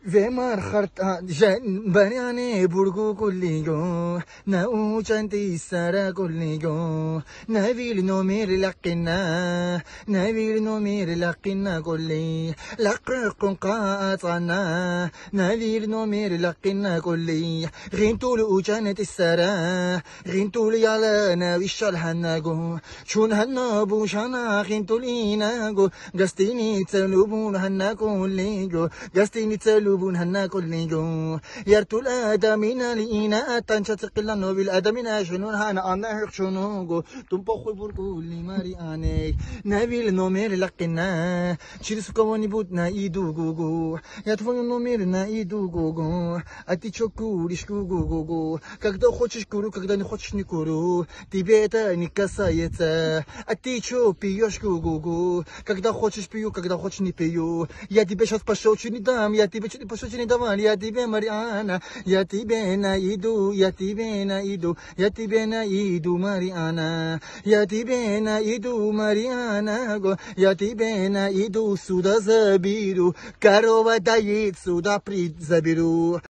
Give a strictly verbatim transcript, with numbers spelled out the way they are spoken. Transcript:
Ve marxart a jan bariane burgu kulligo, na uchanti sara kulligo, na vil no mir laqina, na vil no mir laqina kulli, laqqa qunqa atana, na vil no mir laqina kulli, gintul uchanti sara, gintul yala na vishal hanago, chun hanabu shana gintul inago, gastini tsalubun hanakulligo, gastini tsalubun hanakulligo. Yartul adamina li ina atan chatikila nobil adamina shunun hana ana hirchunugo. Tumpo khubur kulli mari ane. Na vil no mir laqina. Chiris kawani but na idu gugu. Yatfon no mir na idu gugu. Ati chokurish gugu gugu. Когда хочешь курю, когда не хочешь не курю. Тебе это не касается. А ты чё пьёшь, гу-гу-гу? Когда хочешь пью, когда хочешь не пью. Я тебе щас пощёчину дам, я тебе чуть пощёчину давал, я тебе, Мариана, я тебе найду, я тебе найду, я тебе найду, Мариана, я тебе найду, Мариана, го, я тебе найду, сюда заберу, корова доит, сюда при-, заберу.